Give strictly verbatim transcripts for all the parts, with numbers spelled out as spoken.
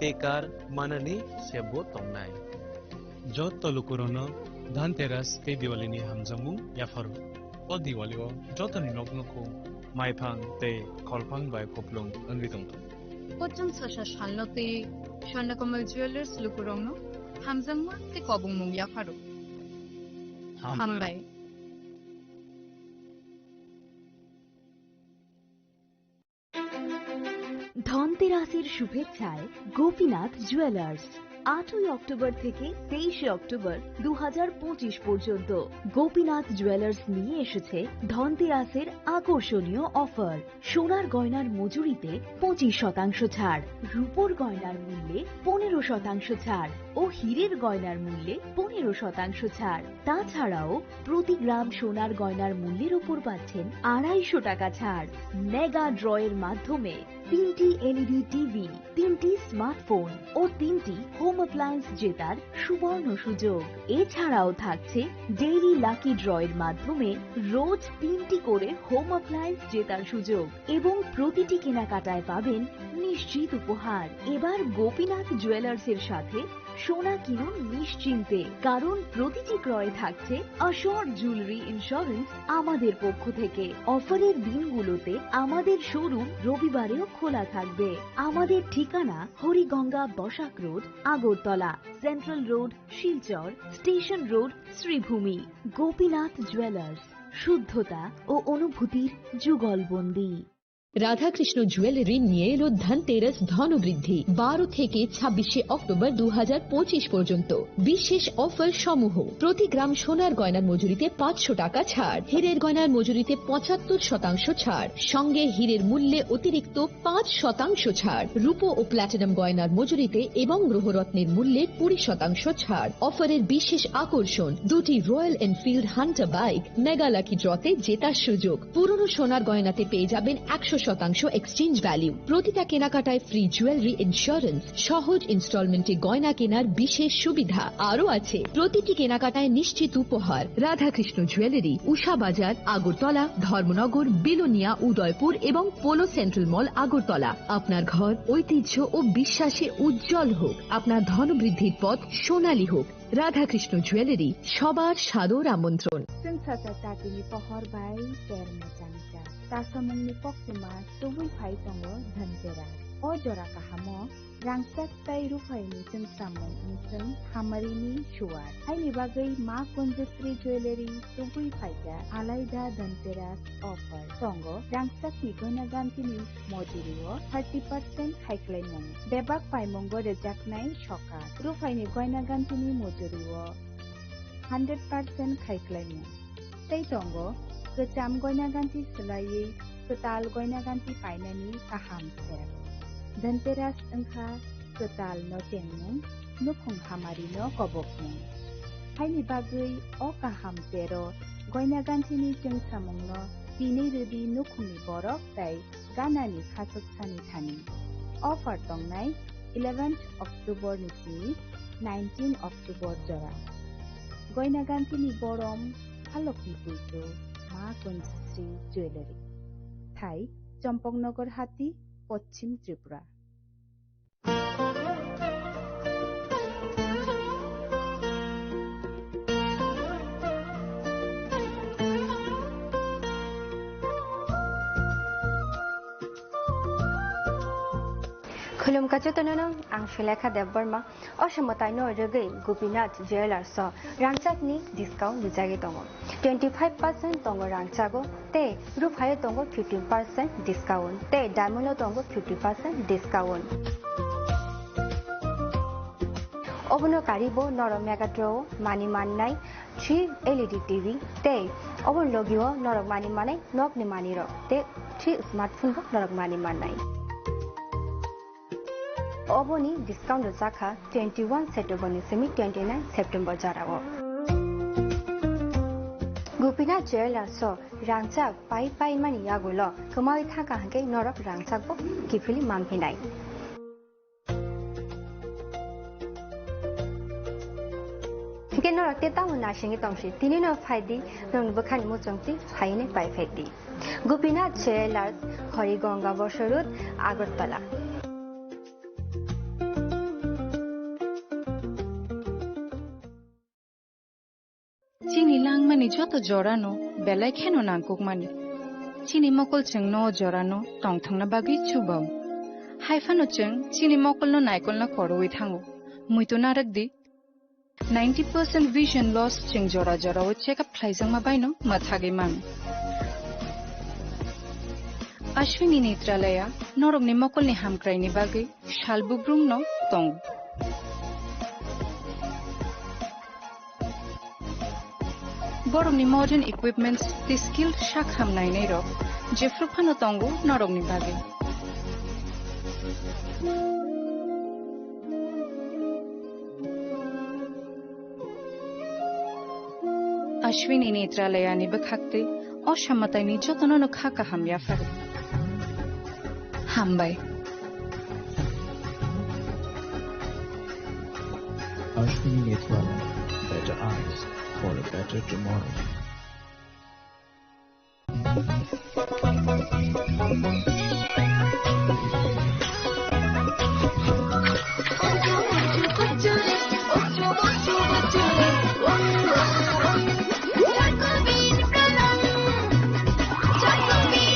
tei kar manani sebo tongnai. Joto lukurokno Dhanteras tei Diwalini hamjakmung yapharo. O Diwalio jotoni nok nukhung maiphang tei kholphang bai kupulung wngwi tongthung. Kochung sasa salno tei Swarnakomal Jewelers lukurokno hamjakma tei kobongmung yapharo. Hambai. Hambai. ধনতেরাসের শুভেচ্ছায় গোপীনাথ জুয়েলার্স। আটই অক্টোবর থেকে তেইশে অক্টোবর দু হাজার পঁচিশ পর্যন্ত গোপীনাথ জুয়েলার্স নিয়ে এসেছে ধনতেরাসের আকর্ষণীয় অফার। সোনার গয়নার মজুরিতে পঁচিশ শতাংশ ছাড়, রূপোর গয়নার মূল্যে পনেরো শতাংশ ছাড় ও হীরের গয়নার মূল্যে পনেরো শতাংশ ছাড়। তাছাড়াও প্রতি গ্রাম সোনার গয়নার মূল্যের ওপর পাচ্ছেন আড়াইশো টাকা ছাড়। মেগা ড্রয়ের মাধ্যমে তিনটি এলইডি টিভি, তিনটি স্মার্টফোন ও তিনটি হোম অ্যাপ্লায়েন্স জেতার সুবর্ণ সুযোগ। এছাড়াও থাকছে ডেইলি লাকি ড্রয়ের মাধ্যমে রোজ তিনটি করে হোম অ্যাপ্লায়েন্স জেতার সুযোগ এবং প্রতিটি কেনাকাটায় পাবেন নিশ্চিত উপহার। এবার গোপীনাথ জুয়েলার্সের সাথে সোনা কিনুন নিশ্চিন্তে, কারণ প্রতিটি ক্রয়ে থাকছে অ্যাসিওরড জুয়েলারি ইন্স্যুরেন্স আমাদের পক্ষ থেকে। অফারের দিনগুলোতে আমাদের শোরুম রবিবারেও খোলা থাকবে। আমাদের ঠিকানা Hariganga Basak road, Agartala, central road, Silchar, station road, Sribhumi. Gopinath jewellers, শুদ্ধতা ও অনুভূতির যুগলবন্দী। রাধাকৃষ্ণ জুয়েলারি নিয়ে এলো ধনতেরাস ধনবৃদ্ধি। বারো থেকে ছাব্বিশে অক্টোবর দু হাজার পঁচিশ পর্যন্ত বিশেষ অফার সমূহ: প্রতি গ্রাম সোনার গয়নার মজুরিতে পাঁচশো টাকা ছাড়, হীরের গয়নার মজুরিতে পঁচাত্তর শতাংশ ছাড়, সঙ্গে হীরের মূল্যে অতিরিক্ত পাঁচ শতাংশ ছাড়, রূপো ও প্ল্যাটিনাম গয়নার মজুরিতে এবং গ্রহরত্নের মূল্যে কুড়ি শতাংশ ছাড়। অফারের বিশেষ আকর্ষণ, দুটি royal Enfield Hunter bike, mega lucky ড্রতে জেতার সুযোগ। পুরনো সোনার গয়নাতে পেয়ে যাবেন একশো শতাংশ এক্সচেঞ্জ ভ্যালু। প্রতিটা কেনাকাটায় ফ্রি জুয়েলারি ইন্স্যুরেন্স, সহজ ইনস্টলমেন্টে গয়না কেনার বিশেষ সুবিধা। আরও আছে প্রতিটি কেনাকাটায় নিশ্চিত উপহার। রাধাকৃষ্ণ জুয়েলারি, উষা বাজার, আগরতলা, ধর্মনগর, বিলোনিয়া, উদয়পুর এবং পোলো সেন্ট্রাল মল, আগরতলা। আপনার ঘর, ঐতিহ্য ও বিশ্বাসে উজ্জ্বল হোক। আপনার ধনবৃদ্ধির পথ সোনালী হোক। রাধাকৃষ্ণ জুয়েলারি, সবার সাদর আমন্ত্রণ। Chwng sasa tatini pohor bai ter mechangcha. Chasamungni koktwma tubui phai tongo Dhanteras. O jora kahamo rangchak tei ruphaini chwngsamung wngchwng hamarini suar. Haini bagwi Ma Kunjasri Jewellery tubui phaikha alaida Dhanteras offer. Tongo rangchakni goina gantini mojurio thirty percent khaiklaimung. Bebak paimungo rwjaknai sokat. Ruphaini goina gantini mojurio hundred percent khaiklaimung. Tei tongo kwcham goina ganti swlaiwi kwtal goina ganti painani kaham ser. Dhanteras wngkha kwtal no chengmung, nukhung hamari no kobokmung. Haini bagwi o kaham tero goina gantini chwngsamungno tinwi rwdi nukhungni borok tei ganani khachuksani thani. Offer tongnai eleventh October ni simi nineteen October jora. Goina gantini borom halokni puitu Ma Kunjasri Jewellery. Thai, Champaknagar Hati, Poschim Tripura. Khulumkha jotono, ang Sulekha Debbarma. O somoi taino rwgwi Gopinath Jewellers o rangchakni discount rijagwi tongo. Twenty five percent tongo rangchago tei ruphaio tongo fifteen percent discount tei diamond o tongo fifty percent discount. Obono karibo norok Megatron o mani mannai three L E D T V tei oboni logio norok mani manai nokni manirok tei three smartphone bo norok mani mannai. Oboni discount rwjakha twenty one September ni simi twenty nine September jorao. Gopinath Jewellers o rangchak pai pai mani yagulo kwmawi thangkha hwnkhe norok rangchak bo kiphilwi manphinai. Hwnkhe norok tei tamo naisingwi tongsi, tini no phaidi, nokni bwkhani muchungtwi phainwi pai phaidi. Gopinath Jewellers, Harigonga Bosor Road, Agartala. Chini langmani joto jorano belai kheno nangkukmani. Chini mokol chwngno o jorano tongthokna bagwi chubao. Haiphano chwng chini mokolno naikolna korowi thango. Muitu narwk di, ninety percent vision loss chwng jora jorao check up khlaijakma baino mwthagwi mano. Ashwini Netralaya norokni mokolni hamkraini bagwi sal bubrumno tongo. Borokni modern equipments tei skilled sak ham nainairok jephru phano tongo norokni bagwi. Ashwini Netralayani bwkhaktwi o samataini jotono no kha kaham yapharo. Hambai. Ashwini Netralaya, better eyes for a better tomorrow.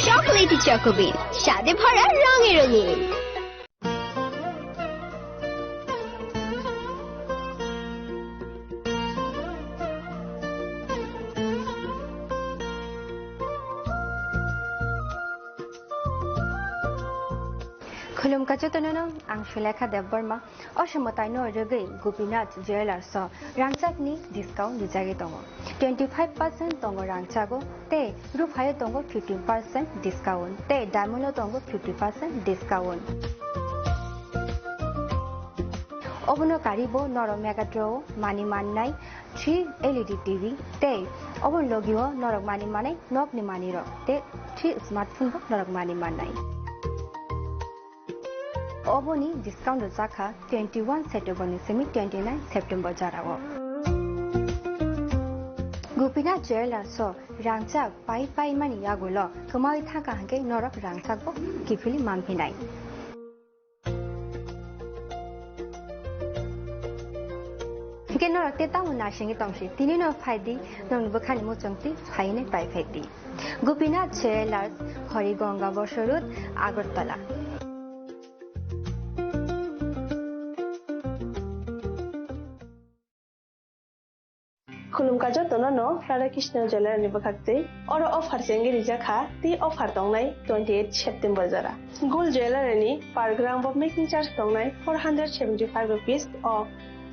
Chocolatey Choco Bean, স্বাদে ভরা রঙে রঙিন। Khulumkha jotono no, ang Sulekha Debbarma. O samataino rwgwi Gopinath Jewellers o rangchakni discount rijagwi tongo. Twenty five percent tongo rangchago tei ruphaio tongo fifteen percent discount tei diamond o tongo fifty percent discount. Obono karibo norok Megatron o mani mannai three L E D T V tei obo logio norok mani manai nokni manirok tei three smartphone bo norok mani mannai. Oboni discount rwjakha twenty one September ni simi twenty nine September jorao. Gopinath Jewellers o rangchak pai pai mani yagulo kwmawi thangkha hwnkhe norok rangchakbo kiphilwi manphinai. Hwnkhe norok tei tamo naisingwi tongsi, tini no phaidi, nokni bwkhani muchungtwi phainai pai phaidi. Gopinath Jewellers, Horigonga Bosor Road, Agartala. Khulumkha jotono no Radha Krishna Jewellery ni bwkhaktwi. Oro offer chengwi rijak kha, tei offer tongnai twenty eight September jora. Gold Jewellery ni per gram bo making charge tongnai four hundred seventy five rupees off.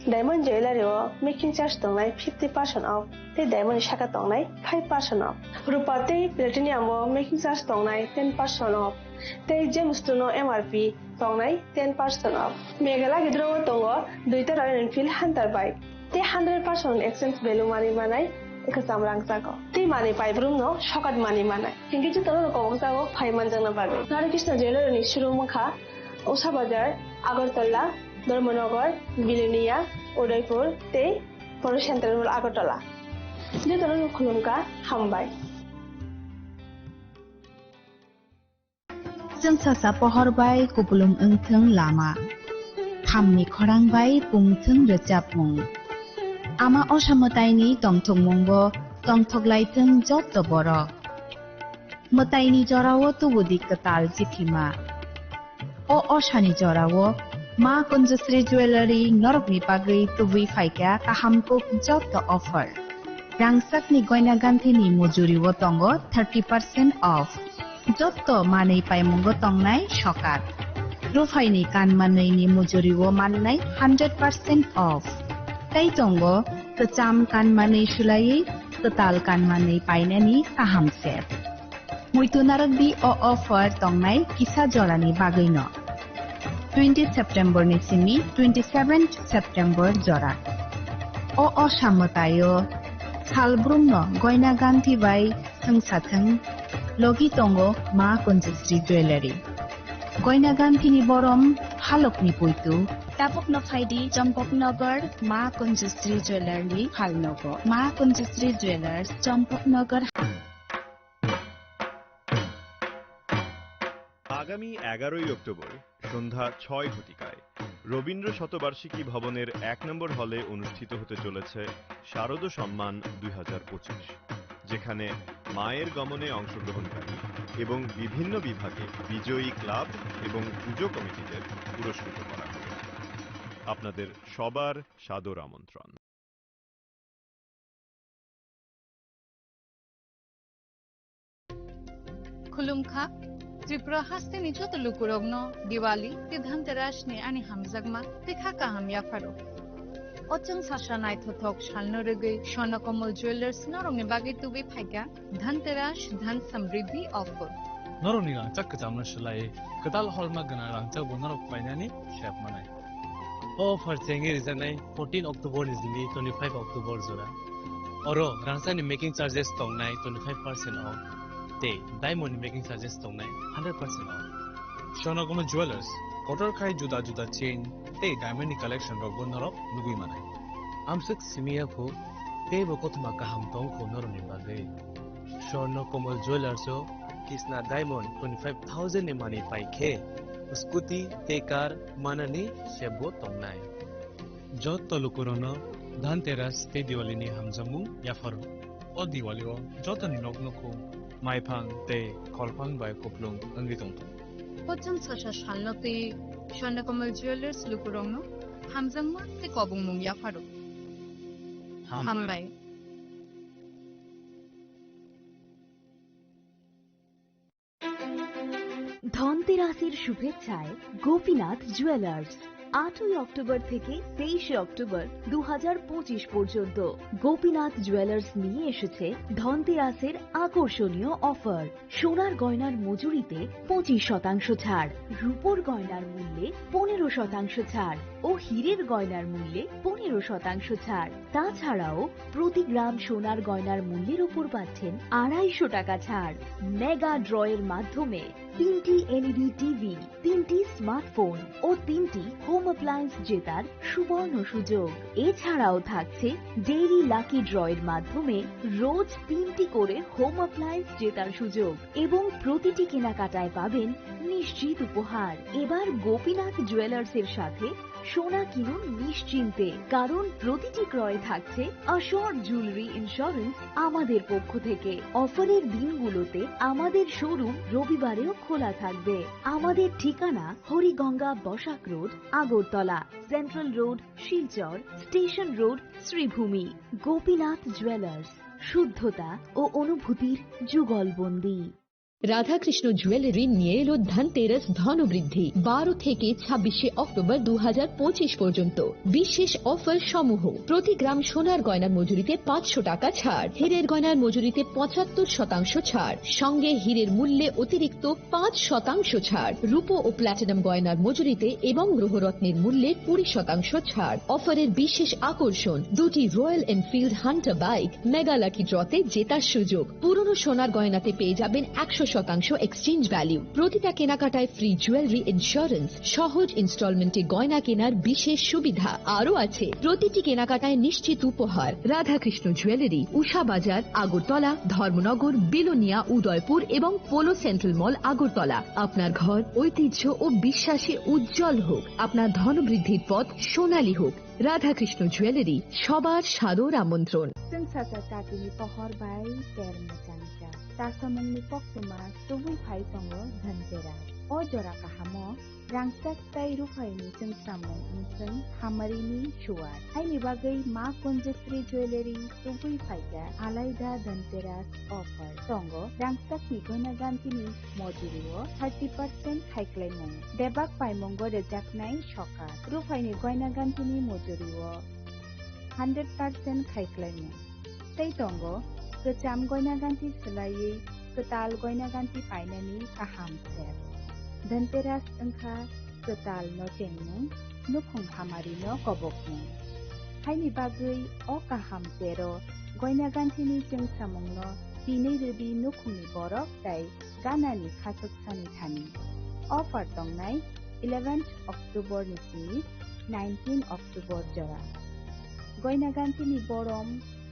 Diamond Jewellery o making charge tongnai fifty percent off, tei diamond ni saka tongnai five percent off. Rupa tei platinum o making charge tongnai ten percent off, tei gemstone o M R P tongnai ten percent off. Meghalaya gidro o tongo duita Royal Enfield Hunter bike. Tei hundred percent exchange value manwi manai kwcham rangchago. Tei manwi paibrumno sokat manwi manai. Hinkhe jotono koboksago phai manjakna bagwi. Radha Krishna Jewellery ni showroom wngkha Usha Bazar, Agartala, Dharmanagar, Belonia, Udaipur tei Poro Central Mall Agartala. Jotono khulumkha, hambai. Chwng sasa pohor bai kupulung wngthwng lama. Thamni khorang bai pungthwng rwchapmung. Ama osa mwtaini tongthokmungo tongthoklaithwng jotto borok. Mwtaini jorao tubudi kwtal chithima. O osani jorao Ma Kunjusri Jewellery norokni bagwi tubui phaikha kaham kuk jotto offer. Rangchakni goina ganthini mujuriwo tongo thirty percent off. Jotto manwi paimungo tongnai sokat. Ruphaini kanmanwini mujuriwo mannai hundred percent off. Tei tongo kwcham kanmanwi sulaiwi kwtal kanmanwi painani kaham set. Muitu narwkdi o offer tongnai kisa jorani bagwino. Twenty September ni simi twenty seven September jora. O osa mwtaio salbrumno goina ganthi bai swngsathwng, logi tongo Ma Kunjusri Jewellery. Goina ganthini borom phalokni puitu. Tabukno phaidi Champaknagar Ma Kunjusri Jewellery phalnogo. Ma Kunjusri Jewellers, Champaknagar. আগামী এগারোই অক্টোবর সন্ধ্যা ছয় ঘটিকায় রবীন্দ্র শতবার্ষিকী ভবনের এক নম্বর হলে অনুষ্ঠিত হতে চলেছে শারদ সম্মান দুই হাজার পঁচিশ, যেখানে মায়ের গমনে অংশগ্রহণকারী এবং বিভিন্ন বিভাগে বিজয়ী ক্লাব এবং পুজো কমিটিদের পুরস্কৃত করা হবে। আপনাদের সবার সাদর আমন্ত্রণ। Khulumkha, Tripura hasteni joto lukurokno Diwali tei Dhanteras ni ani hamjakma tei kha kaham yapharo. O chwng sasa naithothok salno rwgwi Swarnakomal Jewellers norokni bagwi tubui phaikha Dhanteras Dhan Samriddhi offer. Norokni rangchak kwchamno swlaiwi kwtal holma gwnang rangchakbo norok painani sep manai. O offer chengwi rijaknai fourteen October ni simi twenty-five October jora. Oro rangchakni making charges tongnai twenty-five percent off tei diamond ni making charges tongnai hundred percent off. Swarnakomal Jewellers, kotor khai juda juda chain tei diamond ni collection rokbo norok nugwi manai. Amswk simi ya kho, teibo kothoma kaham tong kho norokni bagwi. Swarnakomal Jewellers o Kisna Diamond twenty-five thousand ni manwi pai khe scooty tei car manani sepbo tongnai. Joto lukurokno Dhanteras tei Diwali ni hamjakmung yapharo. O Diwali o jotoni nok nukhung maiphang tei kholphang bai kuplung wngwi tongthung. Pocham sasa salno twi Swarnakomal Jewellers lukurokno hamjakma tei kobongmung yapharo. Ham. Hambai. ধনতেরাসের শুভেচ্ছায় গোপীনাথ জুয়েলার্স। আটই অক্টোবর থেকে তেইশে অক্টোবর দু হাজার পঁচিশ পর্যন্ত গোপীনাথ জুয়েলার্স নিয়ে এসেছে ধনতেরাসের আকর্ষণীয় অফার। সোনার গয়নার মজুরিতে পঁচিশ শতাংশ ছাড়, রূপোর গয়নার মূল্যে পনেরো শতাংশ ছাড় ও হীরের গয়নার মূল্যে পনেরো শতাংশ ছাড়। তাছাড়াও প্রতি গ্রাম সোনার গয়নার মূল্যের উপর পাচ্ছেন আড়াইশো টাকা ছাড়। মেগা ড্রয়ের মাধ্যমে তিনটি এলইডি টিভি, তিনটি স্মার্টফোন ও তিনটি হোম অ্যাপ্লায়েন্স জেতার সুবর্ণ সুযোগ। এছাড়াও থাকছে ডেইলি লাকি ড্রয়ের মাধ্যমে রোজ তিনটি করে হোম অ্যাপ্লায়েন্স জেতার সুযোগ এবং প্রতিটি কেনাকাটায় পাবেন নিশ্চিত উপহার। এবার গোপীনাথ জুয়েলার্সের সাথে সোনা কিনুন নিশ্চিন্তে, কারণ প্রতিটি ক্রয়ে থাকছে অ্যাশোর জুয়েলারি ইন্স্যুরেন্স আমাদের পক্ষ থেকে। অফারের দিনগুলোতে আমাদের শোরুম রবিবারেও খোলা থাকবে। আমাদের ঠিকানা Hariganga Basak road, Agartala, central road, Silchar, station road, Sribhumi. Gopinath jewellers, শুদ্ধতা ও অনুভূতির যুগলবন্দী। রাধাকৃষ্ণ জুয়েলারি নিয়ে এলো ধনতেরাস ধনবৃদ্ধি। বারো থেকে ছাব্বিশে অক্টোবর দু হাজার পঁচিশ পর্যন্ত বিশেষ অফার সমূহ: প্রতি গ্রাম সোনার গয়নার মজুরিতে পাঁচশো টাকা ছাড়, হীরের গয়নার মজুরিতে পঁচাত্তর শতাংশ ছাড়, সঙ্গে হীরের মূল্যে অতিরিক্ত পাঁচ শতাংশ ছাড়, রূপো ও প্ল্যাটিনাম গয়নার মজুরিতে এবং গ্রহরত্নের মূল্যে কুড়ি শতাংশ ছাড়। অফারের বিশেষ আকর্ষণ: দুটি royal Enfield Hunter bike mega lucky ড্রতে জেতার সুযোগ। পুরনো সোনার গয়নাতে পেয়ে যাবেন একশো শতাংশ এক্সচেঞ্জ ভ্যালু। প্রতিটা কেনাকাটায় ফ্রি জুয়েলারি ইন্স্যুরেন্স। সহজ ইনস্টলমেন্টে গয়না কেনার বিশেষ সুবিধা। আরও আছে প্রতিটি কেনাকাটায় নিশ্চিত উপহার। রাধাকৃষ্ণ জুয়েলারি, উষা বাজার, আগরতলা, ধর্মনগর, বিলোনিয়া, উদয়পুর এবং পোলো সেন্ট্রাল মল, আগরতলা। আপনার ঘর ঐতিহ্য ও বিশ্বাসে উজ্জ্বল হোক, আপনার ধনবৃদ্ধির পথ সোনালী হোক। রাধাকৃষ্ণ জুয়েলারি, সবার সাদর আমন্ত্রণ। Chwng sasa chatini pohor bai ter mwchangsa. Chasamungni koktwma tubui phai tongo Dhanteras. O jora kahamo rangchak tei ruphaini chwngsamung wngchwng hamarini suar. Haini bagwi Ma Kunjasri Jewellery tubui phaikha alaida Dhanteras offer. Tongo rangchakni goina gantini mojurio thirty percent khaiklaimung. Bebak paimungo rejaknai sokat. Ruphaini goina gantini mojurio hundred percent khaiklaimung. Tei tongo kwcham goina ganti swlaiwi kwtal goina ganti painani kaham sep. Dhanteras wngkha kwtal nochengmung, nukhung hamarino kobokmung. Haini bagwi o kaham tero goina gantini chwngsamungno tinwi rwdi nukhungni borok tei ganani khachuksani thani. Offer tongnai eleventh October ni simi nineteen October jora. Goina gantini borom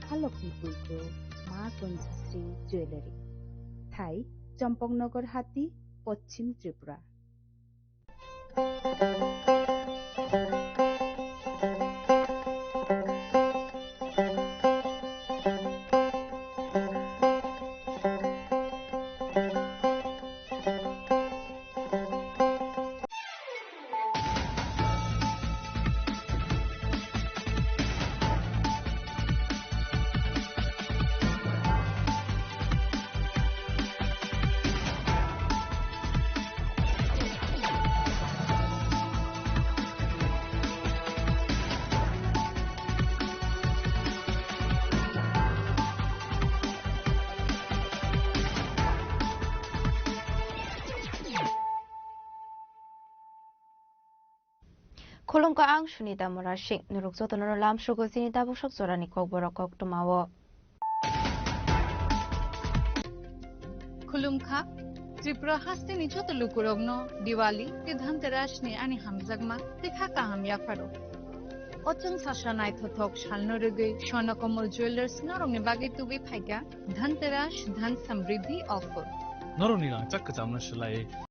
halokni buitu Ma Kunjasri Jewellery. Thai, Champaknagar Hati, Poschim Tripura. Khulumkha, ang Sunita Murasing. Norok jotono lamsogo chini tabuk sok jorani kokborok koktwmao. Khulumkha, Tripura hasteni joto lukurokno Diwali tei Dhanteras ni ani hamjakma tei kha kaham yapharo. O chwng sasa naithothok salno rwgwi Swarnakammal Jewellers norokni bagwi tubui phaikha Dhanteras Dhan Samriddhi Offer. Norokni rangchak kwchamno swlaiwi.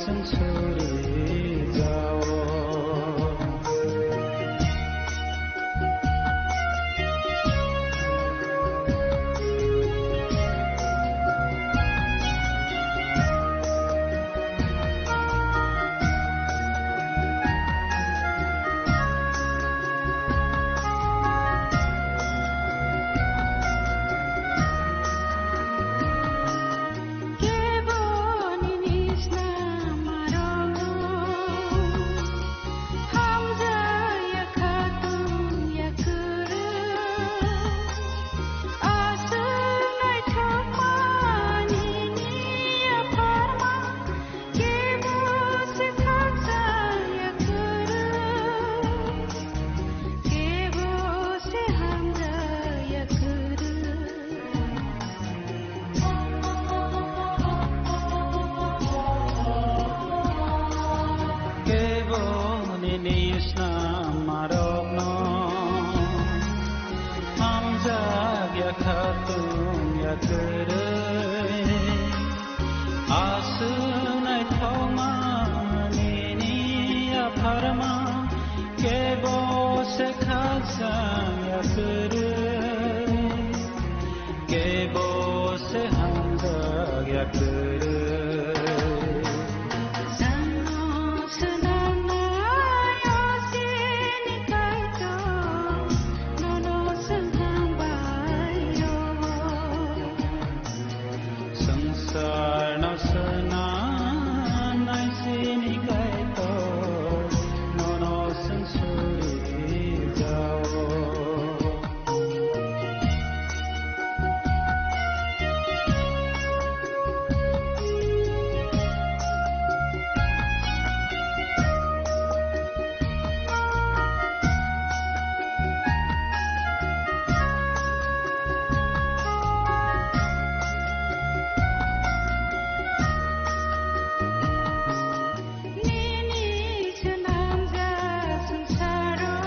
Chwng suri jao. Kebo nini snammarokno hamjak ya khatung ya kwrwi. Aswk naithokma nini yapharma, kebo se khakchang ya kwrwi, kebo se hamjak ya kwrwi. Swnamnai o chini Kaitor, nono swngchang bai rwo. Swngcharno swnamnai chini Kaitor, nono swng suri jao. Nini swnamjak swngcharo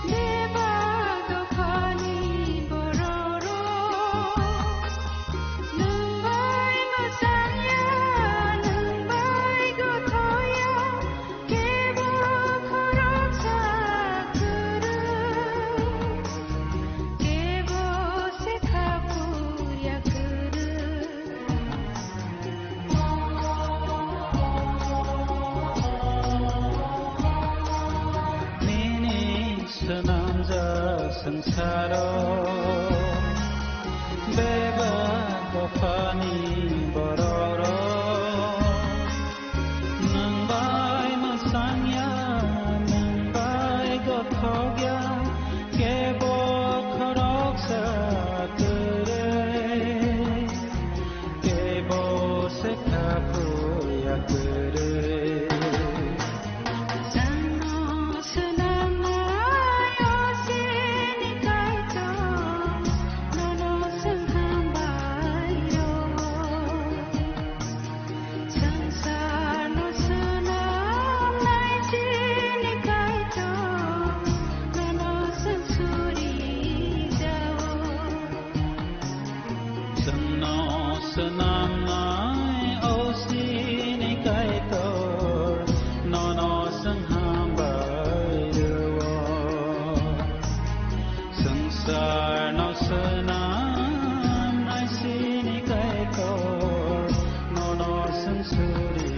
bebak dophani bororok nwng bai mwchangya, nwng bai gothoya, kebo khoroksa kwrwi, kebo se kha phurya kwrwi. Nini swnamjak swngcharo bebak dophani bororok nwng bai mwchangya, nwng bai gothokya, kebo khoroksa kwrwi. Kebo se kha phurya kwrwi. Chwngno swnamnai o chini Kaitor, nono swng hambai rwo. Swngcharno swnamnai chini Kaitor, nono swng suri jao. Chwngno swnamnai o chini Kaitor, nono chwng hambai rwo. Swngcharno swnamnai chini Kaitor, nono chwng suri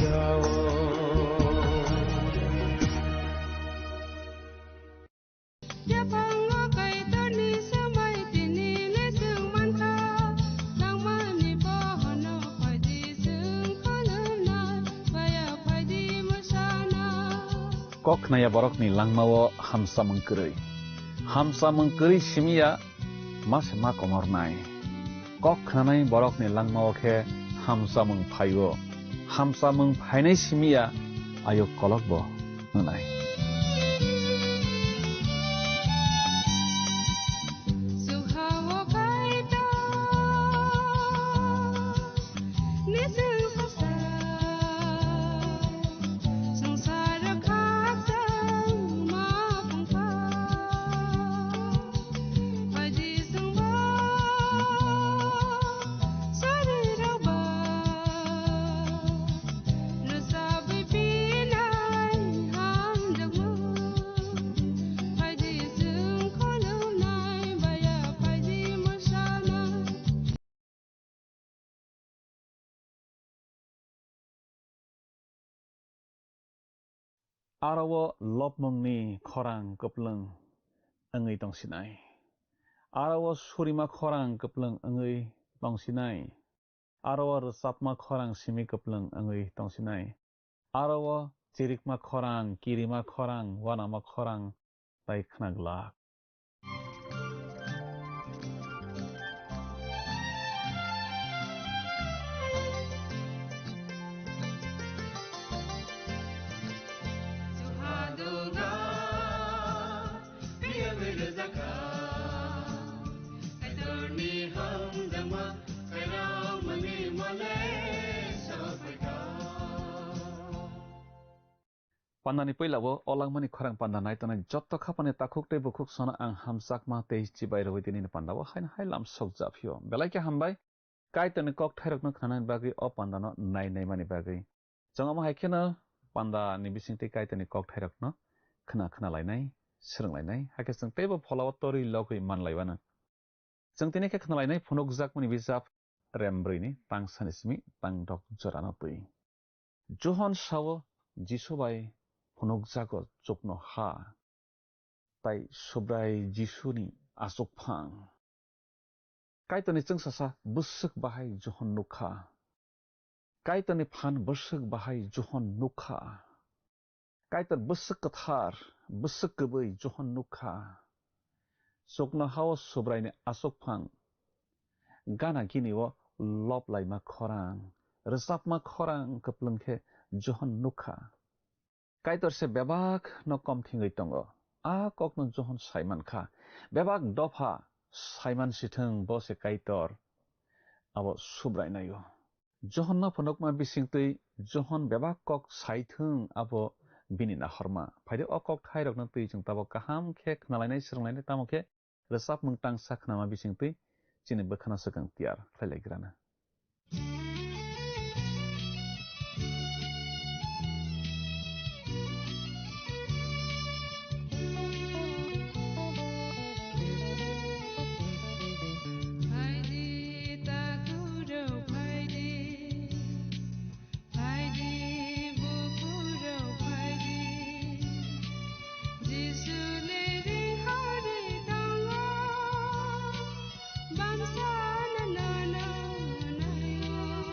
jao. Yaphango Kaitorni swmai tini le chwng mankha, nangmani bohono phaidi chwng khulumnai, phaya phaidi mwsana. Kok khnaya borokni langmao hamsamung kwrwi. Hamsamung kwrwi simiya ma se ma komornai. Kok khnanai borokni langmao khe hamsamung phaio. Hamsamung phainai simiya ayuk kolokbo wngnai. Aro o lobmungni khorang kwplwng wngwi tongsinai. Aro o surima khorang kwplwng wngwi tongsinai. Aro o rwchapma khorang simi kwplwng wngwi tongsinai. Aro o chirikma khorang, kirima khorang, uanama khorang tai khna glak. Pandani puila o olangmani khorang panda nai tongnai jotto khapani takhuk tei bukhuk sono ang hamjakma tei chibai rwui tini ni panda o haino hai lam sok japhio. Belai khe hambai Kaitorni kok thairokno khnanani bagwi o pandano nai naimani bagwi. Chwng omo hai kheno pandani bisingtwi Kaitorni kok thairokno khna khna lainai, swrwng lainai, hakhe chwng teibo pholao torwi logwi man laiwano. Chwng tini khe khna lainai phunukjakmani bijap rem brwini tang sani simi tang dok jorano twi. Johon sao Jisu bai phunukjago chukno ha, tai Subrai Jisuni achukphang. Kaitorni chwngsasa bwswk bahai Johon nukha. Kaitorni phan bwswk bahai Johon nukha. Kaitor bwswk kwthar, bwswk kwbwi Johon nukha. Chuknohao Subraini achukphang gana gini o lob laima khorang, rwchapma khorang kwplwng khe Johon nukha. Kaitor se bebak no kom thingwi tongo. A kokno Johon sai mankha. Bebak dopha sai man sithwng bo se Kaitor abo Subrai naio. Johonno phunukma bisingtwi Johon bebak kok sai thwng abo bini nahorma. Phaidi o kok thairokno twi chwng tabok kaham khe khnalainai swrwnglainai tamo khe rwchapmung tangsa khnama bisingtwi chini bwkhano swkang tiyar khlai lai grana. Phaidi takhuk rok phaidi, phaidi bukhuk rok phaidi, Jisu ni ri hori tongo, bangsa no nono naio.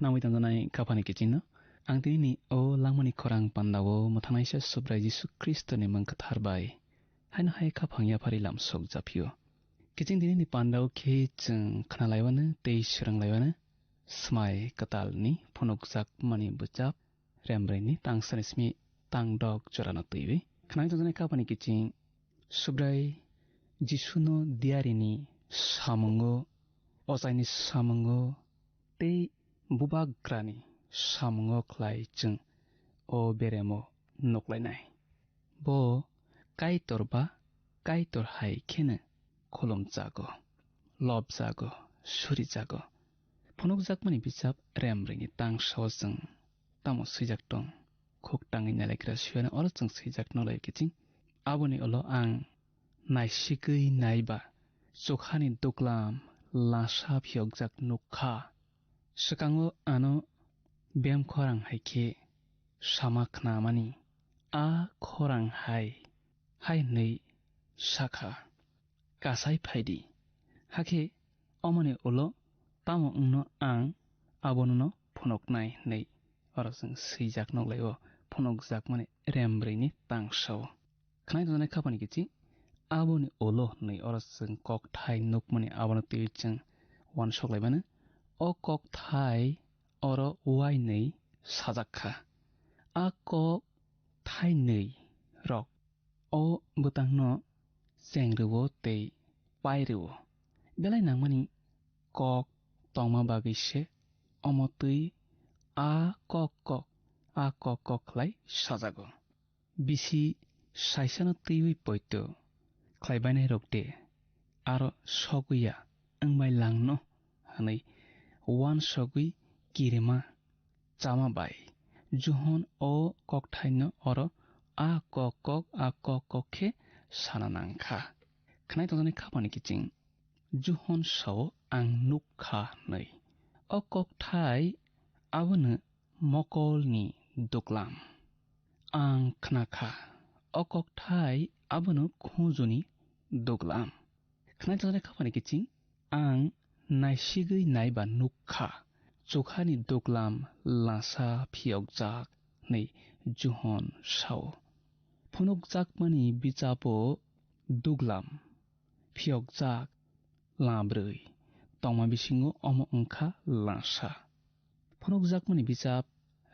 Nangwi tongjaknai Kha Phani kichingno. Ang tini ni o langmani khorang pandao mwthangnaisa Subrai Jisu Khristoni mung kwthar bai haino hai khaphang yaphari lam sok japhio. Kiching tini ni pandao khe chwng khna laiwano tei swrwng laiwano Swmai Kwtalni phunukjakmani bwchap Rembrengni tangsani simi tangdok jorano twiwi. Khna tongjaknai Kha Phani kiching Subrai Jisuno diarini samungo, ochaini samungo tei bubagrani samungo khlai chwng o beremo nuklainai. Bo Kaitor ba Kaitor hai kheno khulumjago, lobjago, surijago. Phunukjakmani bwchap Rembrengni tangsao chwng tamo swijak tong? Khuk tangwi nailaigra suyano oro chwng swijak nolai kiching. Aboni ulo ang naisigwi naiba chukhani duglam lasa phiyokjak nuk kha. Swkango ano bem khorang hai khe sama khnamani, a khorang hai, hai hwnwi sa kha, "Kasai phai di, hakhe omoni ulo tamo wngno ang abonono phunuknai," hwnwi oro chwng swijak nuklaio phunukjakmani Rembrengni tangsao. Khwnai tongjaknai Kha Phani kiching, "Aboni ulo," hwnwi oro chwng kokthai nukmani abono twiwi chwng uansuk laimano. O kokthai oro uainwi sajak kha. A kok thainwi rok o bwtangno cheng rwo tei pai rwo. Belai nangmani kok tongma bagwi se omo twi a kok kok, a kok kok khlai sajago. Bisi saisano twiwi poito khlai bainai rok de aro sogwi ya wng bai langno hwnwi uansugwi kirima chama bai Johon o kokthaino oro a kok kok, a kok kok khe sana nang kha. Khwnai tongjaknai Kha Phani kiching Johon sao, "Ang nuk kha," hwnwi. O kokthai abono mokolni duglam. Ang khna kha, o kokthai abono khunjuni duglam. Khwnai tongjaknai Kha Phani kiching, "Ang naisigwi naiba nuk kha, chukhani duglam lasa phiyokjak," hwnwi Johon sao. Phunukjakmani bichapo duglam phiyokjak labrwi tongma bisingo omo wngkha lasa. Phunukjakmani bichap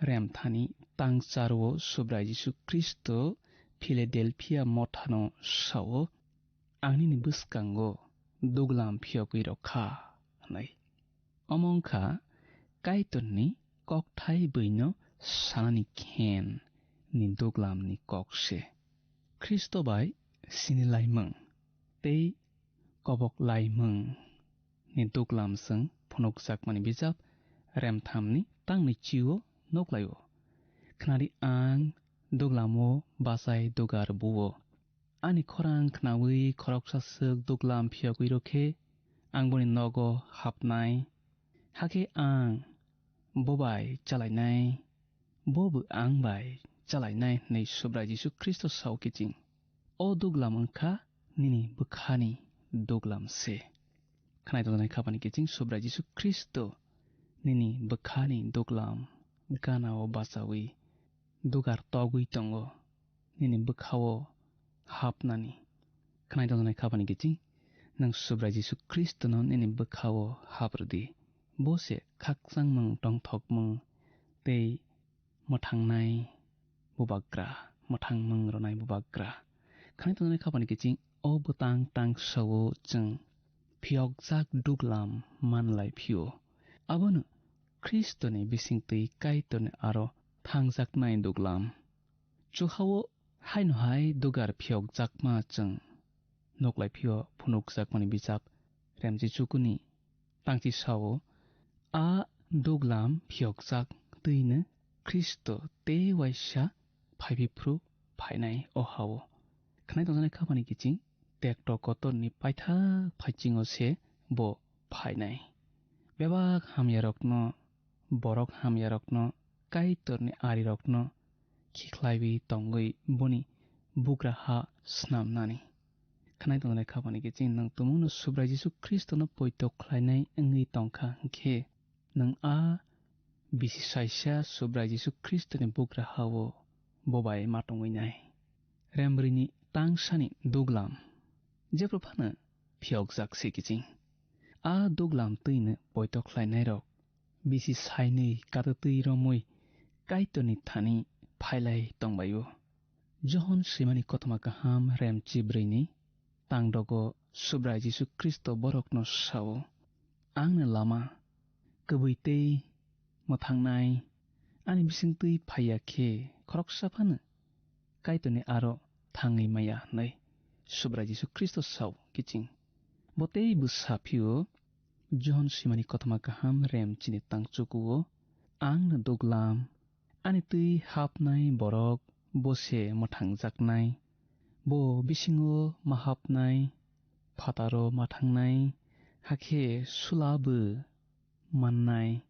remthani tangcharo Subrai Jisu Khristo Philadelphia mothano sao, "Ang nini bwskango duglam phiyogwi rw kha," hwnwi. Omo wngkha Kaitorni kokthai bwino sanani khen ni duglamni kok se. Khristo bai sinilaimung tei kobok laimung ni duglam chwng phunukjakmani bijap remthamni tangni chio nuklaio. Khnadi ang duglamo bachai dugar buo. Ani khorang khnaui khoroksa swk duglam phiyogwi rw khe ang boni nogo hapnai. Hakhe ang bo bai chalainai, bo bo ang bai chalainai hwnwi Subrai Jisu Khristo sao kiching. O duglam wngkha nini bwkhani duglam se. Khnai tongjaknai khapani kiching Subrai Jisu Khristo nini bwkhani duglam ganao bachaui dugar togwi tongo, nini bwkhao hapnani. Khnai tongjaknai khapani kiching nwng Subrai Jisu Khristono nini bwkhao haprwdi. Bo se khakchangmung, tongthokmung tei mwthangnai bubagra, mwthangmung rwnai bubagra. Khnai tongjaknai khapani kiching o bwtang tangsao chwng phiyokjak duglam manlai phio. Abono Khristoni bisingtwi Kaitorni aro thangjaknai duglam. Chuhao haino hai dugar phiyokjakma chwng nuklai phio phunukjakmani bijap Remchi Chukuni tangchi sao, a duglam phiyokjak twino Khristo tei waisa phaiphru phainai o hao. Khnai tongjaknai khapani kiching tekto kotorni paithak phaichingno se bo phainai. Bebak hamyarokno, borok hamyarokno, Kaitorni arirokno khikhlaiwi tongwi boni bugra ha snamnani. Khnai tongjaknai khapani kiching nwng tumungno Subrai Jisu Khristono poito khlainai wngwi tongkha hwnkhe, nwng a bisi saisa Subrai Jisu Khristoni bugra ha-o bo bai ma tongwi nai. Remrwini tangsani duglam jephru phano phiyokjak se kiching. A duglam twino poito khlainairok bisi sainwi katwtwi romwi Kaitorni thani phailai tongbai-o. Johon swimani kothoma kaham rem chibrwini tangdogo Subrai Jisu Khristo borokno sao, "Angno lama, kwbwi tei mwthangnai, ani bisingtwi phaiya khe khoroksa phano Kaitorni aro thangwi maya," hwnwi Subrai Jisu Khristo sao kiching. Bo tei bwsa phio Johon swimani kothoma kaham rem chini tangchukuo, "Angno duglam, ani twi hapnai borok bo se mwthangjaknai, bo bisingo ma hapnai, phataro ma thangnai, hakhe sula bo mannai,"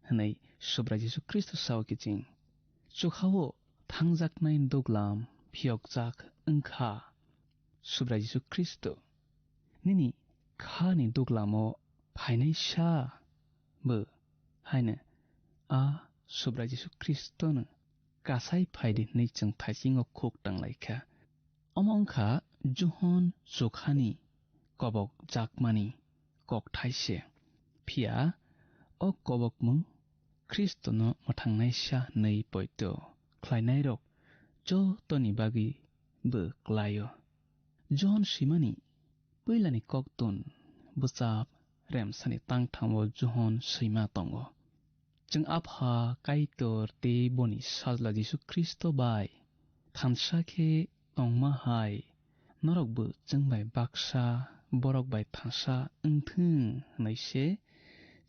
hwnwi Subrai Jisu Khristo sao kiching. Chukhao thangjaknai duglam phiyokjak wngkha Subrai Jisu Khristo. Nini khani duglamo phainai sa bo haino a Subrai Jisu Khristono kasai phaidi hwnwi chwng thaisingo khuk tanglaikha. Omo wngkha Johon chukhani kobok jakmani kokthai se. Phiya o kobokmung Khristono mwthangnaisa hwnwi poito khlainairok jotoni bagwi bo klaio. Johon swimani puilani koktun bwchap remsani tangthamo Johon swima tongo. Chwng Apha Kaitor tei boni Sajla Jisu Khristo bai thansa khe tongma hai norokbo chwng bai baksa borok bai thansa wng thung hwnwi se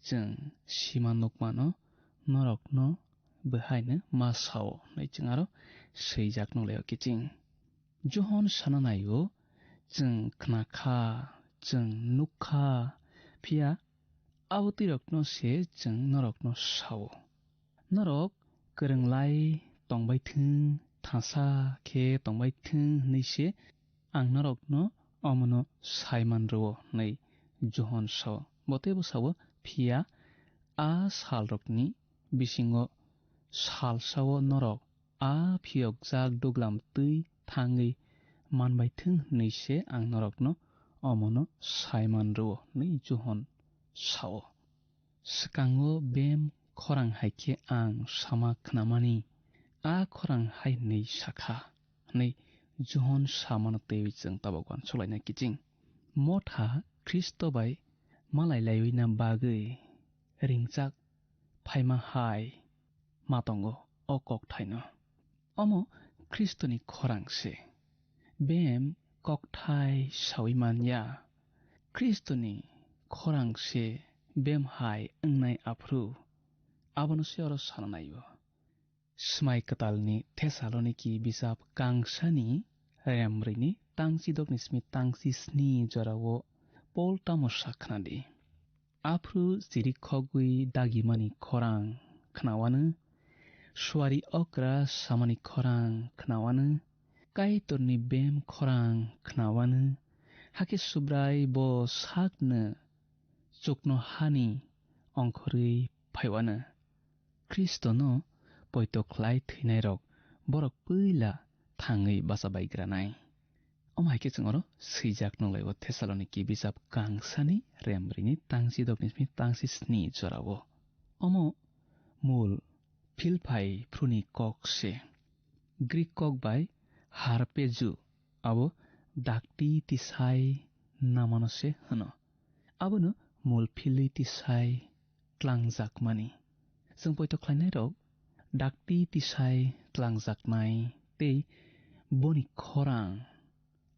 chwng sima nukmano, norokno bo haino ma sao hwnwi chwng aro swijak nukhlaio kiching. Johon sana naio, "Chwng khna kha, chwng nuk kha, phiya abo twirokno se chwng norokno sao. Norok kwrwng lai tongbai thung, thansa khe tongbai thung hwnwi se ang norokno omono sai man rwo," hwnwi Johon sao. Bo teibo sao, "Phiya a salrokni bisingo salsao norok a phiyokjak duglam twi thangwi manbai thung hwnwi se ang norokno omono sai man rwo," hwnwi Johon sao. Swkango bem khorang hai khe ang sama khnamani, a khorang hai hwnwi sakha, hwnwi Johon samano twiwi chwng tabuk uansuk laina kiching. Motha Khristo bai malai laiwina bagwi ringjak phaima hai ma tongo o kokthaino. Omo Khristoni khorang se. Bem kokthai saui man ya. Khristoni khorang se bem hai wngnai aphuru. Abono se oro sana naio. Swmai kwtalni Thesaloniki bijap kangsani remrwini tangchi dokni simi tangchi sni jorao Pol tamo sa khna di? Aphuru chirikhogwi dagimani khorang khnawano, suari okra samani khorang khnawano, Kaitorni bem khorang khnawano, hakhe Subrai bo sakno chuknohani ongkhorwi phaiwano. Khristono poito khlai thwinairok borok puila thangwi bacha baigranai. Omo hai khe chwng oro swijak nukhlai-o Thesaloniki bijap kangsani remrwini tangchi dokni simi tangchi sni jorao. Omo mul Philpai phruni kok se. Greek kok bai harpezu, abo dakti tisai namano se hwno. Abono mul philwi tisai tlangjakmani. Chwng poito khlainairok dakti tisai tlangjaknai tei boni khorang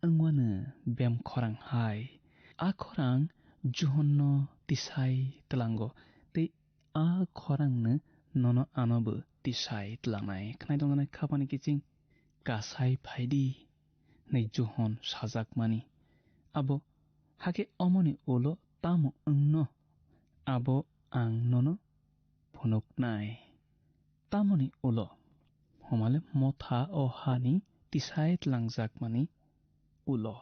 wngmano bem khorang hai. A khorang Johonno tisai tlango tei a khorangno nono anobo tisai tlangnai. Khnai tongjaknai khapani kiching kasai phaidi hwnwi Johon sajakmani. Abo hakhe omoni ulo tamo wngno abo ang nono phunuknai. Tamoni ulo, homale motha o hani tisai tlangjakmani ulo.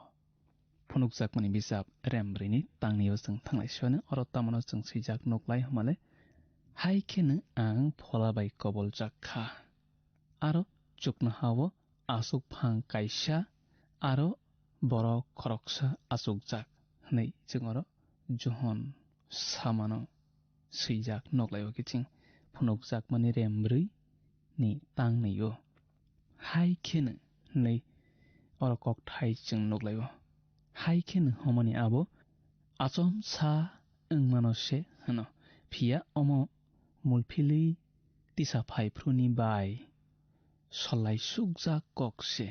Phunukjakmani bijap remrwini tangnio chwng thanglai siyano, oro tamono chwng swijak nuklai, homale Hai kheno ang phola bai koboljak kha. Aro chuknoha-o aswk phang kaisa, aro borok khoroksa achukjak, hwnwi chwng oro Johon samano swijak, nuklaio kiching phunukjakmani rem brwi ni tangnwi-o. Hai kheno hwnwi oro kokthai chwng nuklaio. Hai kheno hwnmani abo achomsa wngmano se hwno, phiya omo mulphilwi tisa phaiphru ni bai solai sukjak kok se.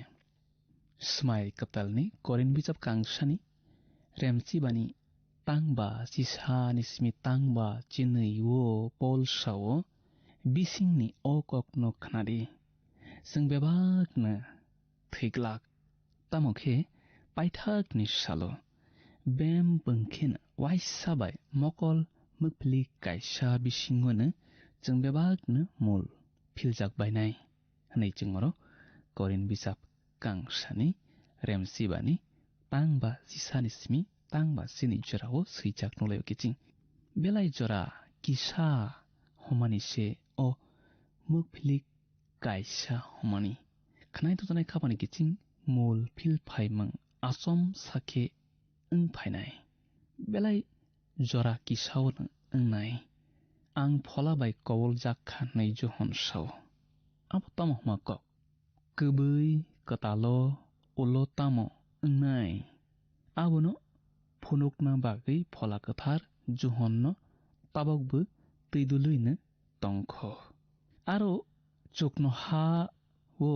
Swmai kwtalni Korin bijap kangsani remchibani tangba chisani simi tangba chinwi-o Pol sao, bisingni o kokno khnadi. Chwng bebakno thwiglak, tamo khe paithakni salo bem bwngkhen waisa bai mokol mwkpli kaisa bisingono chwng bebakno mul philjak bainai, hwnwi chwng oro Korin bijap kangsani remsibani tangba chisani simi tangba chini jorao swijak nuklaio kiching. Belai jora kisa hwnmani se o mwkpli kaisa hwnmani. Khnai tongjaknai khapani kiching mul phil phaimung achom sakhe wng phainai. Belai jora kisao no wngnai. Ang phola bai koboljak kha hwnwi Johon sao. Abo tamo hwnma kok? Kwbwi kwtalo ulo tamo wngnai? Abono phunukna bagwi phola kwthar Johonno tabukbo twi dulwino tongkho. Aro chuknoha-o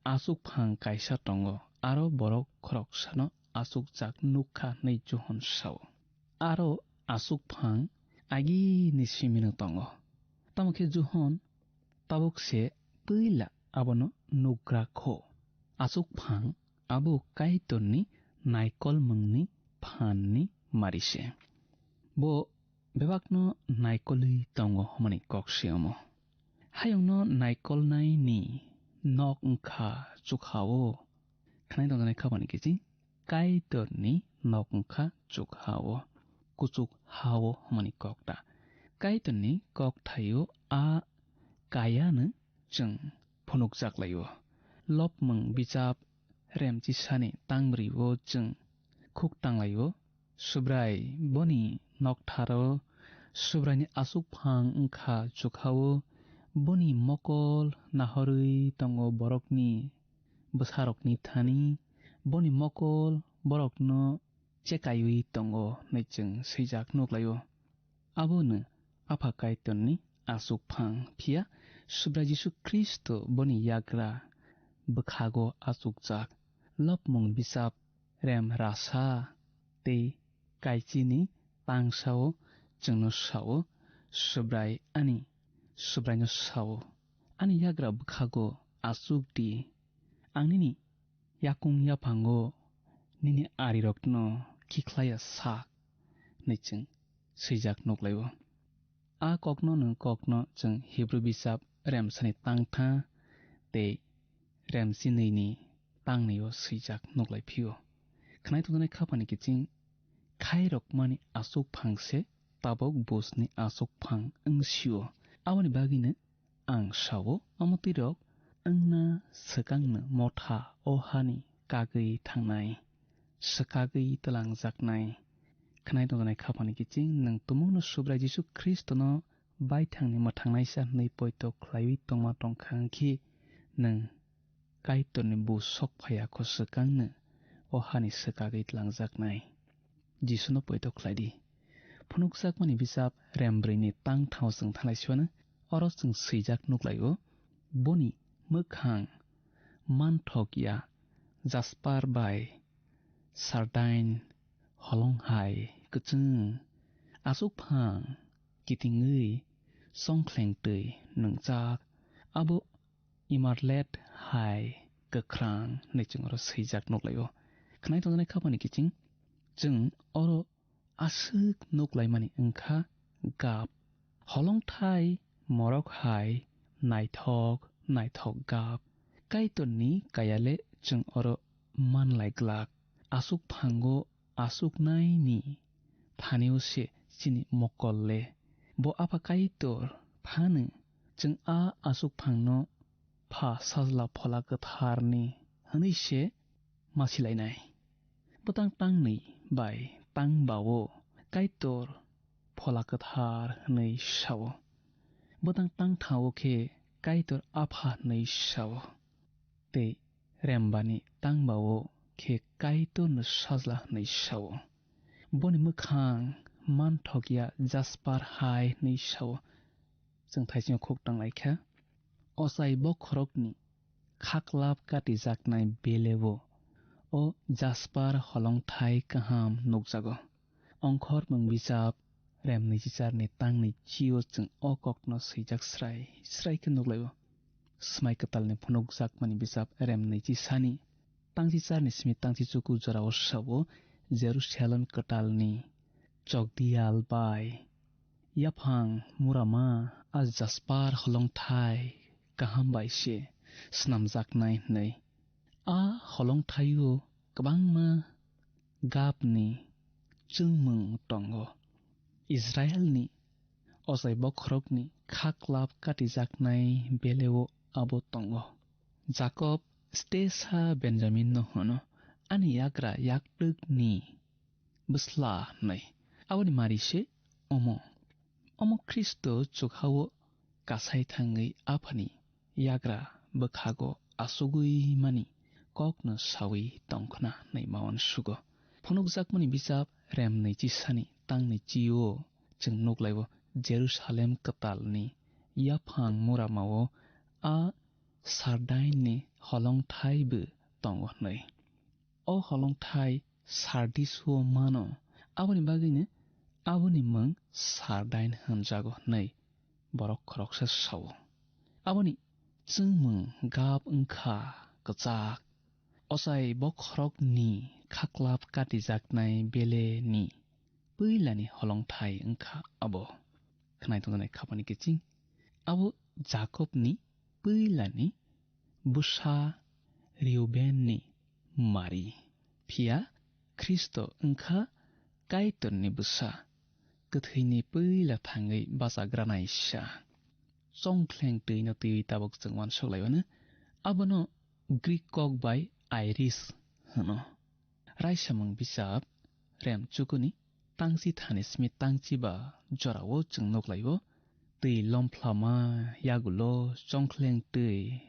aswk phang kaisa tongo, aro borok khoroksano aswk jak nukha hwnwi Johon sao. Aro aswk phang agini simino tongo. Tamo khe Johon tabuk se twila abono nukgra kho. Aswk phang abo Kaitorni naikolmungni phanni mari se. Bo bebakno naikolwi tongo hwnmani kok se omo. Hayungno naikolnaini nok wngkha chukha-o. Khnai tongjaknai khapani kiching Kaitorni nok wngkha chukha-o, kuchuk ha-o hwnmani kok ta. Kaitorni kokthaio a kayano chwng phunukjak lai-o. Lopmung bijap remchisani tangbrwi-o chwng khuk tang lai-o. Subrai boni noktharo Subraini aswk phang wngkha chukha-o, boni mokol nahorwi tongo borokni bwsarokni thani, boni mokol borokno chekaiwi tongo hwnwi chwng swijak nuk lai-o. Abono Apha Kaitorni aswk phang, phiya Subrai Jisu Khristo boni yagra bwkhago achukjak. Lopmung bijap rem rasa tei kaichini tangsao chwngno sao, Subrai ani Subraino sao, ani yagra bwkhago achuk di, ang nini yakung yaphango nini arirokno khikhlaiya sak, hwnwi chwng swijak nuk lai-o. A kokno nwng kokno chwng Hibru bijap remsani tangtha tei remsinwini tangnwi-o swijak nuk lai phio. Khnai tongjaknai khapani kiching khairokmani aswk phang se tabuk bujni aswk phang wng sio. Aboni bagwino ang sao, omo twirok wngna swkangno motha o hani kagwi thangnai, swkagwi twlangjaknai. Khnai tongjaknai khapani kiching nwng tumungno Subrai Jisu Khristono baithangni mwthangnaisa hwnwi poito khlaiwi tongma tongkha, wngkhe nwng Kaitorni buj sok phaiya kho swkangno o hani swkagwi twlangjaknai. Jisuno poito khlai di. Phunukjakmani bijap rem brwini tang thao chwng thanglai siwano, oro chwng swijak nuk lai-o, boni mwkhang manthok ya jaspar bai sardain holong hai kwchwng, aswk phang kitingwi songkhleng twi nwngjak, abo emerald hai kwkhrang hwnwi chwng oro swijak nuk lai-o. Khnai tongjaknai khapani kiching chwng oro aswk nuk laimani wngkha gap. Holongthai morok hai naithok naithok gap. Kaitorni kayale chwng oro man lai glak. Aswk phango aswk naini thanio se chini mokol le. Bo Apha Kaitor phano chwng a aswk phangno Pha Sajla Phola Kwtharni hwnwi se masilainai. Bwtang tangnwi bai tangbao Kaitor Phola Kwthar hwnwi sao. Bwtang tangthao khe Kaitor Apha hwnwi sao. Tei rembani tangbao khe Kaitorno Sajla hwnwi sao. Boni mwkhang manthokya jasper hai hwnwi sao. Chwng thaisingo khuk tanglaikha. Ochai bokhorokni khaklap katijaknai beleo o jasper holongthai kaham nukjago. Ongkhormung bijap rem nwichicharni tangni chio chwng o kokno swijak srai srai khe nuklaio. Swmai kwtalni phunukjakmani bijap rem nwichi sani tangchicharni simi tangchichuku jorao sao, Jerusalem kwtalni chokdiyal bai yaphang murama a jasper holongthai kaham bai se snamjaknai hwnwi. A holongthaio kwbangma gapni chwngmung tongo. Israelni ochai bokhorokni khaklap katijaknai beleo abo tongo. Jakob stesa Benjaminno hwno, "Ani yagra yaktwkni bwsla," hwnwi. Aboni mari se omo. Omo Khristo chukhao kasai thangwi Aphani yagra bwkhago achugwi mani kokno sawi tongkhna hwnwi ma uansugo. Phunukjakmani bijap rem nwichi sani tangni chio chwng nuklaio Jerusalem kwtalni yaphang muramao a Sardainni holongthai bo tongo hwnwi. O holongthai Sardis-o mano, aboni bagwino aboni mung Sardain hwnjago hwnwi borok khoroksa sao. Aboni chwngmung gap wngkha kwchak. Ochai bokhorokni khaklap katijaknai beleni puilani holongthai wngkha abo. Khwnai tongjaknai khapani kiching. Abo Jakobni puilani bwsa Reubenni mari. Phiya Khristo wngkha Kaitorni bwsa, kwthwini puila thangwi bachagranai sa. Chongkhleng twino twiwi tabuk chwng uansuk laiwano. Abono Greek kok bai Iris hwno. Raisamung bijap rem chukuni tangchi thani simi tangchi ba jorao chwng nuklaio. Twi lomphla ma yagulo chongkhleng twi